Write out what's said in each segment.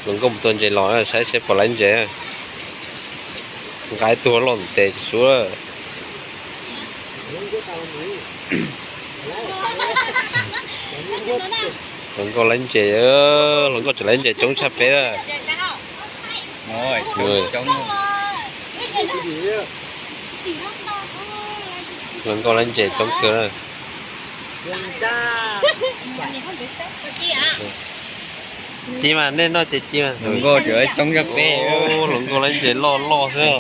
Hluas nkauj mus tua ntses los saib seb puas laib ntses. Nqa ib tug loj ntev tsis suav. Hluas nkauj laib ntses, hluas nkauj tseem laib ntses coob tshaj peb. Hluas nkauj laib ntses coob kawg. Ci mas, nej noj ces ci mas. Hluas nkauj tseem coob tshaj peb. Hluas nkauj laib ntses loj loj xwb.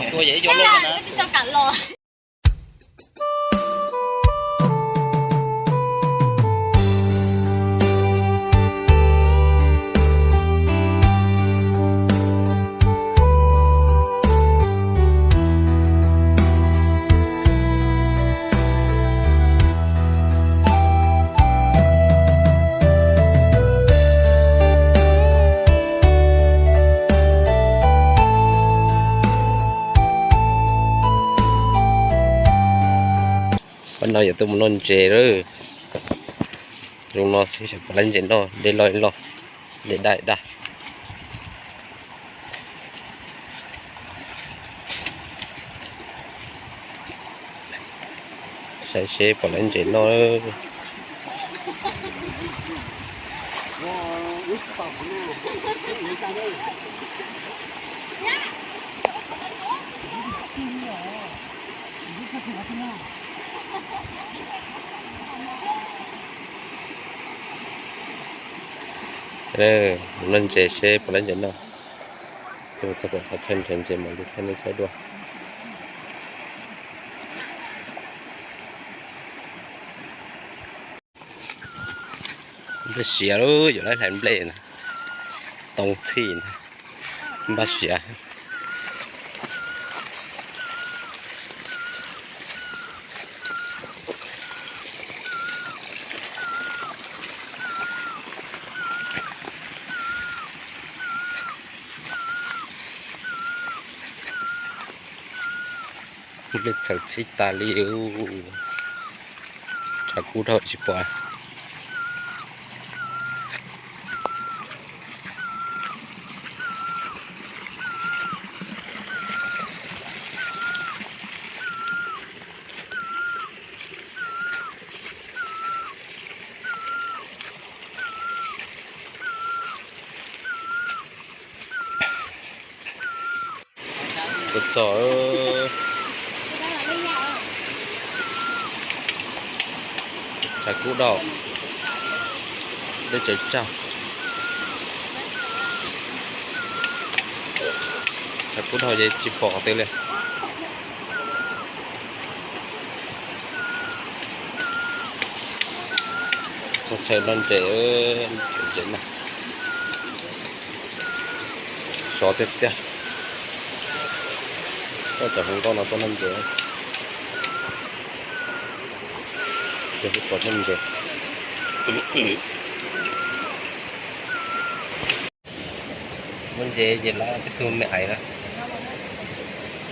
Pab no yuav tuaj mus noj ntses lawm. Zoo no xwb xyov puas laib ntses noj, dej loj loj, dej daj daj. Saib seb puas laib ntses noj. Noj ntses seb puas laib ntses noj. Tuaj txog pem qhov chaw nrhiav ntses mam li thaij nej saib dua. Npej siav lub, yuav lawv hlais nplej na, too txhij na, npaj siav. Npej txhawv txhij tas li, tshav kub dhau tsis pom. Tuaj txog, tshav kub dhau, deb tsawv tsag. Tshav kub dhau ces tsis pom qhov twg li. Txog chaw noj ntses, ntses na, sov tiag tiag. Koj cov hluas nkauj no tuaj noj ntses, ces pom noj ntses. Muaj ntses ces lawv peb tug me aiv na,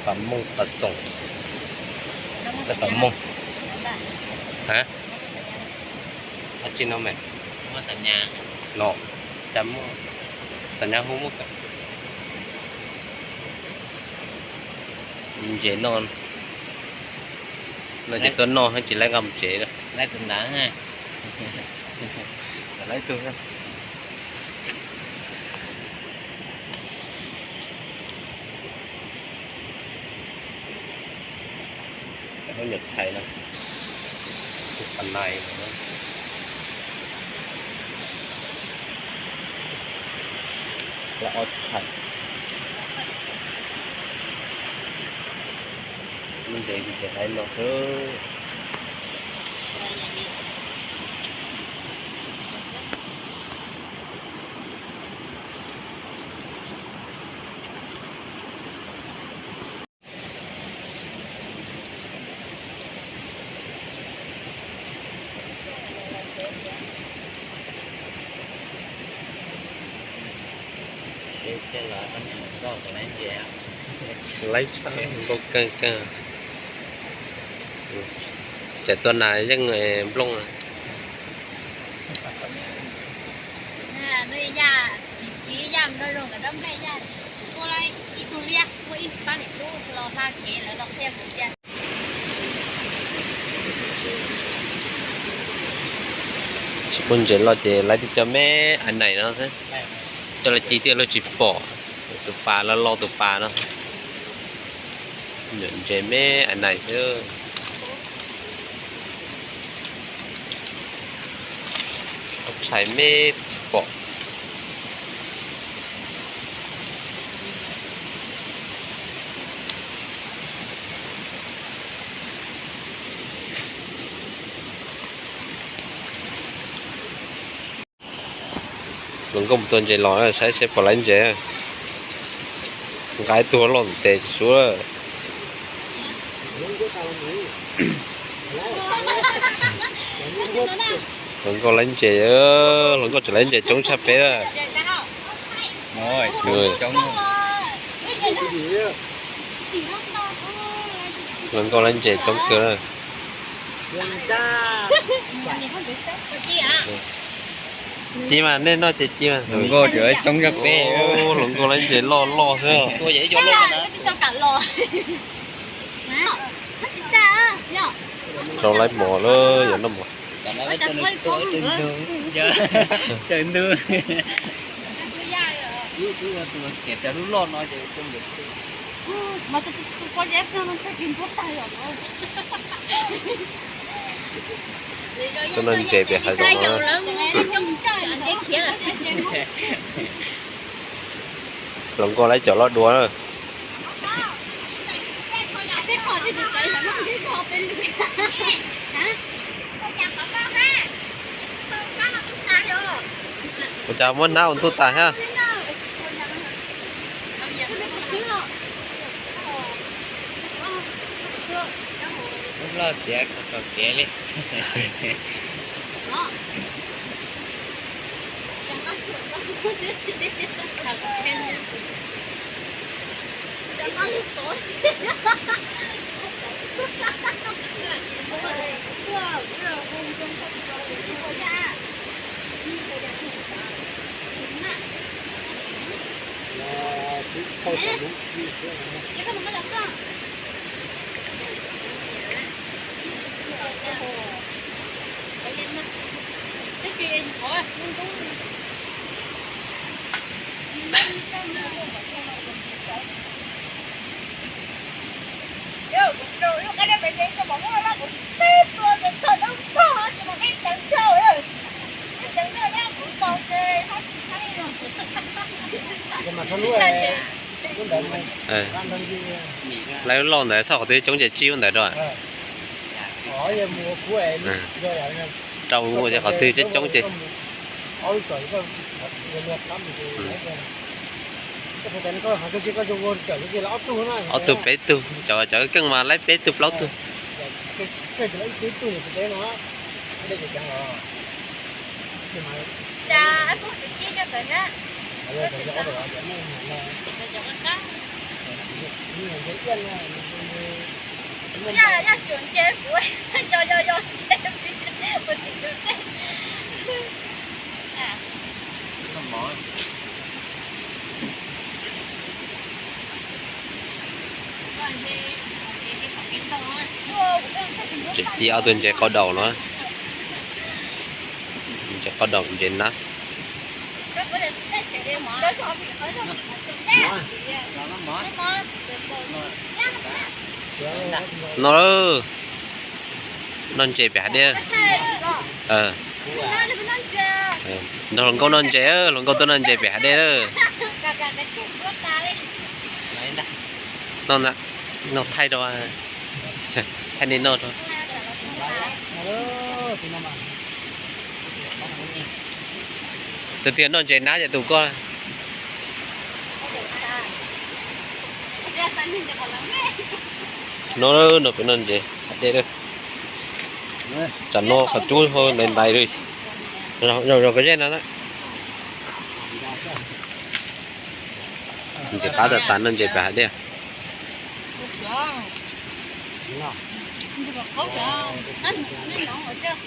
pam mooj pam txoom, pam mooj. Ha, ab tsi no me, no, cas muaj, xam nyas hu muaj. Ntses no, no ces tuaj noj tsis laib nqa mus tsev lawm. Laib tus ntawd, laib tug. Lub nyuam txhais no, tus pas nais no, lawv ob txhais. Lub ntses ces hais no xwb. Laib tshaj, nkauj kawg kawg. Ces tua nas yeej nplooj. Tsiv yaj Tsis muaj ntses los ces lawv thiaj coj me a nais no xwb, coj los ci thiaj li tsis pom. Tus pas loj loj tus pas no, ntses me a nais xwb. Tshais me tsis pom. Hluas nkauj mus tua ntses los saib seb puas laib ntses. Nqa ib tug loj ntev tsis suav. Hluas nkauj laib ntses, hluas nkauj tseem laib ntses coob tshaj peb lawm. Hluas nkauj laib ntses coob kawg. Ci mas, nej noj ces ci mas. Hluas nkauj tseem coob tshaj peb. Hluas nkauj laib ntses loj loj xwb. Rau laib mov lawm, yuav noj mov. Tuaj noj ntses pem hav zoov no. Hluas nkauj laib cov loj dua na. Ua cas muab hnab ua ntuj tas thiab. Lub loj tiav kom kev li. Lawv loj ntawd txhob qhov twg coob ces tsib lub ntawd rau. Rau mus qhov twg coob coob ces. Ob tug peb tug, cov cov keej mas laib peb tug plaub tug. Tseem ci ob tug ntses qau daus no. Ntses qau daus ntses nab. No, noj ntses pem hav dej. Nrog hluas nkauj noj ntses, hluas nkauj tuaj noj ntses pem hav dej lawm. Noj ntag, noj thaij rau, thaij nej noj rau. Tus twg noj ntses nab ces tus koj. No, no peb noj ntses hav dej lawm. Tsam no qhov cub ntais ntais li. Zog zog kov zej no. Ntxim qab tas tas noj ntses pem hav dej.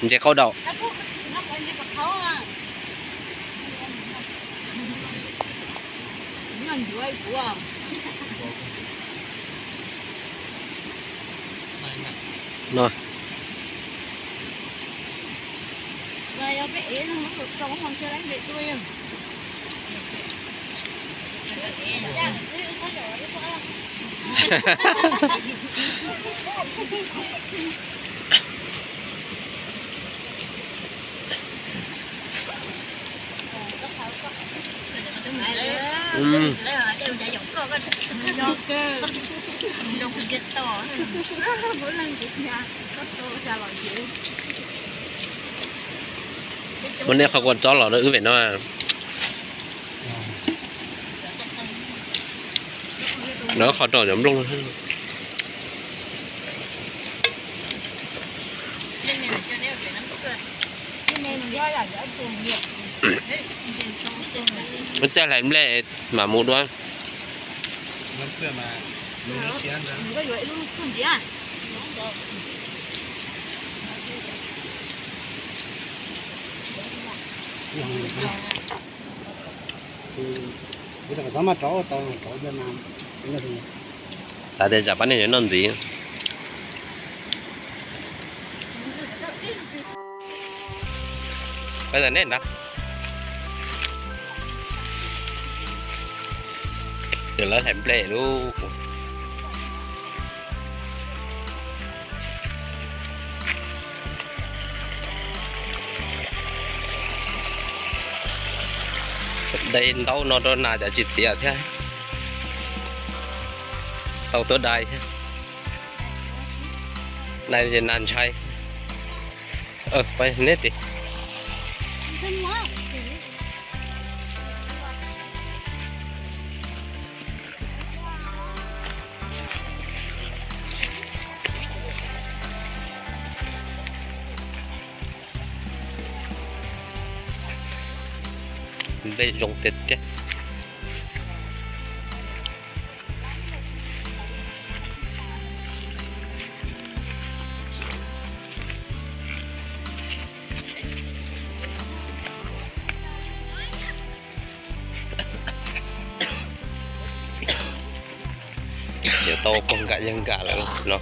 Ntses qau daus. No. Ua nej qhov kua txob los wb pem no. Lawv qhov rau cov nplooj. Muab caij hlais nplej mam mus dua. Xav tias tsam pab neeg yuav noj ntxiv. Pab ntawm nej ntag. Ces lawv hlais nplej lauj. Dai ntaub no rau nas cas tsis txiav thiab. Tau tuaj dai thiab. Dai ces nas ntshai. Pab neb tim. Nplej zoo tiag tiag. Yuav tau pog nkam yawg nkam lawm no.